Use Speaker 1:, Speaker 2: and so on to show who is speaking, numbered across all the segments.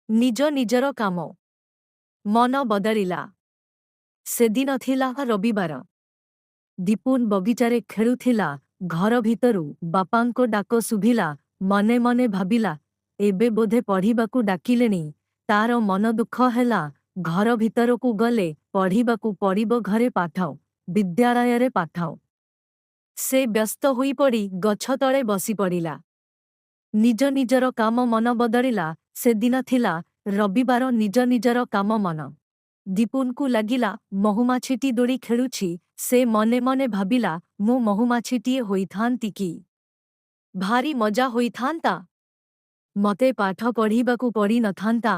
Speaker 1: ନିଜ ନିଜର କାମ ମନ ବଦଳିଲା। ସେଦିନ ଥିଲା ରବିବାର। ଦିପୁନ୍ ବଗିଚାରେ ଖେଳୁଥିଲା। ଘର ଭିତରୁ ବାପାଙ୍କ ଡାକ ଶୁଭିଲା। ମନେ ମନେ ଭାବିଲା, ଏବେ ବୋଧେ ପଢ଼ିବାକୁ ଡାକିଲେଣି। ତା'ର ମନ ଦୁଃଖ ହେଲା। ଘର ଭିତରକୁ ଗଲେ ପଢ଼ିବାକୁ ପଡ଼ିବ। ଘରେ ପାଠ, ବିଦ୍ୟାଳୟରେ ପାଠ। ସେ ବ୍ୟସ୍ତ ହୋଇପଡ଼ି ଗଛ ତଳେ ବସିପଡ଼ିଲା। ନିଜ ନିଜର କାମ ମନ ବଦଳିଲା। ସେଦିନ ଥିଲା ରବିବାର। ନିଜ ନିଜର କାମ ମନ। ଦିପୁନକୁ ଲାଗିଲା, ମହୁମାଛିଟି ଦୋଳି ଖେଳୁଛି। ସେ ମନେ ମନେ ଭାବିଲା, ମୁଁ ମହୁମାଛିଟିଏ ହୋଇଥାନ୍ତି କି! ଭାରି ମଜା ହୋଇଥାନ୍ତା। ମତେ ପାଠ ପଢ଼ିବାକୁ ପଡ଼ି ନଥାନ୍ତା।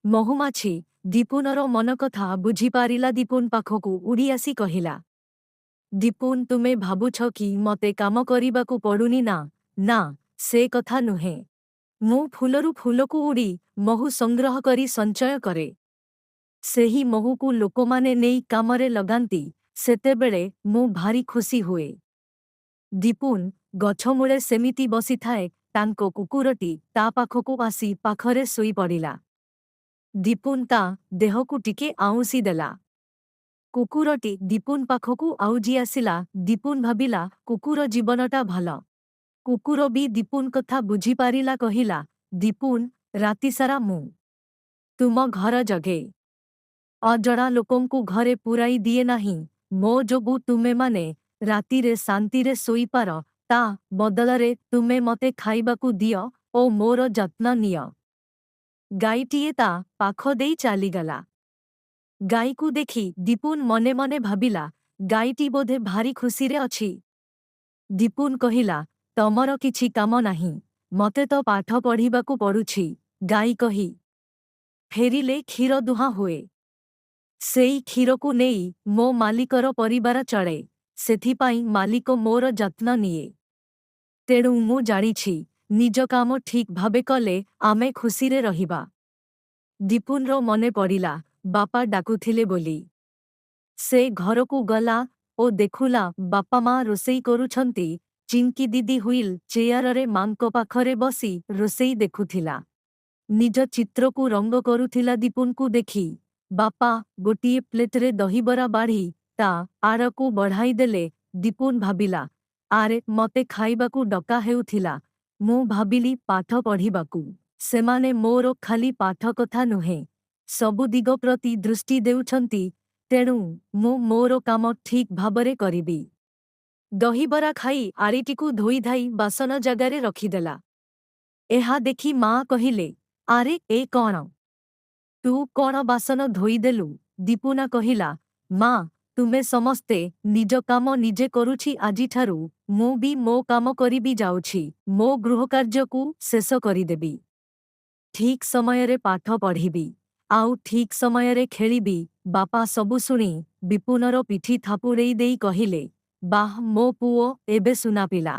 Speaker 1: ମହୁମାଛି ଦିପୁନର ମନକଥା ବୁଝିପାରିଲା। ଦିପୁନ ପାଖକୁ ଉଡ଼ି ଆସି କହିଲା, "ଦିପୁନ, ତୁମେ ଭାବୁଛ କି ମତେ କାମ କରିବାକୁ ପଡ଼ୁନି? ନା ନା, ସେ କଥା ନୁହେଁ। ମୁଁ ଫୁଲରୁ ଫୁଲକୁ ଉଡ଼ି ମହୁ ସଂଗ୍ରହ କରି ସଞ୍ଚୟ କରେ। ସେହି ମହୁକୁ ଲୋକମାନେ ନେଇ କାମରେ ଲଗାନ୍ତି। ସେତେବେଳେ ମୁଁ ଭାରି ଖୁସି ହୁଏ।" ଦିପୁନ ଗଛମୂଳେ ସେମିତି ବସିଥାଏ। ତାଙ୍କ କୁକୁରଟି ତା ପାଖକୁ ଆସି ପାଖରେ ଶୋଇପଡ଼ିଲା। ଦିପୁନ ତା ଦେହକୁ ଟିକେ ଆଉଁସି ଦେଲା। କୁକୁରଟି ଦିପୁନ ପାଖକୁ ଆଉଜି ଆସିଲା। ଦିପୁନ ଭାବିଲା, କୁକୁର ଜୀବନଟା ଭଲ। କୁକୁର ବି ଦିପୁନ କଥା ବୁଝିପାରିଲା। କହିଲା, "ଦିପୁନ, ରାତିସାରା ମୁଁ ତୁମ ଘର ଜଗେ। ଅଜଣା ଲୋକଙ୍କୁ ଘରେ ପୁରାଇ ଦିଏ ନାହିଁ। ମୋ ଯୋଗୁଁ ତୁମେମାନେ ରାତିରେ ଶାନ୍ତିରେ ଶୋଇପାର। ତା ବଦଳରେ ତୁମେ ମତେ ଖାଇବାକୁ ଦିଅ ଓ ମୋର ଯତ୍ନ ନିଅ।" ଗାଈଟିଏ ତା ପାଖ ଦେଇ ଚାଲିଗଲା। ଗାଈକୁ ଦେଖି ଦିପୁନ ମନେ ମନେ ଭାବିଲା, ଗାଈଟି ବୋଧେ ଭାରି ଖୁସିରେ ଅଛି। ଦିପୁନ କହିଲା, "ତମର କିଛି କାମ ନାହିଁ। ମତେ ତ ପାଠ ପଢ଼ିବାକୁ ପଡ଼ୁଛି।" ଗାଈ କହି ଫେରିଲେ କ୍ଷୀର ଦୁହାଁ ହୁଏ। ସେଇ କ୍ଷୀରକୁ ନେଇ ମୋ ମାଲିକର ପରିବାର ଚଳେ। ସେଥିପାଇଁ ମାଲିକ ମୋର ଯତ୍ନ ନିଏ। ତେଣୁ ମୁଁ ଜାଣିଛି, ନିଜ କାମ ଠିକ୍ ଭାବେ କଲେ ଆମେ ଖୁସିରେ ରହିବା। ଦିପୁନର ମନେ ପଡ଼ିଲା ବାପା ଡାକୁଥିଲେ ବୋଲି। ସେ ଘରକୁ ଗଲା ଓ ଦେଖିଲା, ବାପା ମା ରୋଷେଇ କରୁଛନ୍ତି। ଚିଙ୍କି ଦିଦି ହୁଇଲ୍ ଚେୟାରରେ ମାଙ୍କ ପାଖରେ ବସି ରୋଷେଇ ଦେଖୁଥିଲା। ନିଜ ଚିତ୍ରକୁ ରଙ୍ଗ କରୁଥିଲା। ଦିପୁନକୁ ଦେଖି ବାପା ଗୋଟିଏ ପ୍ଲେଟରେ ଦହିବରା ବାଢ଼ି ତା ଆଡ଼କୁ ବଢ଼ାଇଦେଲେ। ଦିପୁନ ଭାବିଲା, ଆରେ, ମତେ ଖାଇବାକୁ ଡକା ହେଉଥିଲା, ମୁଁ ଭାବିଲି ପାଠ ପଢ଼ିବାକୁ। ସେମାନେ ମୋର ଖାଲି ପାଠ କଥା ନୁହେଁ, ସବୁ ଦିଗ ପ୍ରତି ଦୃଷ୍ଟି ଦେଉଛନ୍ତି। ତେଣୁ ମୁଁ ମୋର କାମ ଠିକ୍ ଭାବରେ କରିବି। ଦହିବରା ଖାଇ ଆଳିଟିକୁ ଧୋଇଧାଇ ବାସନ ଜାଗାରେ ରଖିଦେଲା। ଏହା ଦେଖି ମା କହିଲେ, "ଆରେ, ଏ କଣ? ତୁ କଣ ବାସନ ଧୋଇଦେଲୁ?" ଦିପୁନା କହିଲା, "ମା, ତୁମେ ସମସ୍ତେ ନିଜ କାମ ନିଜେ କରୁଛି। ଆଜିଠାରୁ ମୁଁ ବି ମୋ କାମ କରିବି। ଯାଉଛି, ମୋ ଗୃହକାର୍ଯ୍ୟକୁ ଶେଷ କରିଦେବି। ଠିକ୍ ସମୟରେ ପାଠ ପଢ଼ିବି ଆଉ ଠିକ୍ ସମୟରେ ଖେଳିବି।" ବାପା ସବୁ ଶୁଣି ବିପୁନର ପିଠି ଥାପୁଡ଼େଇ ଦେଇ କହିଲେ, "ବାଃ, ମୋ ପୁଅ ଏବେ ସୁନା ପିଲା।"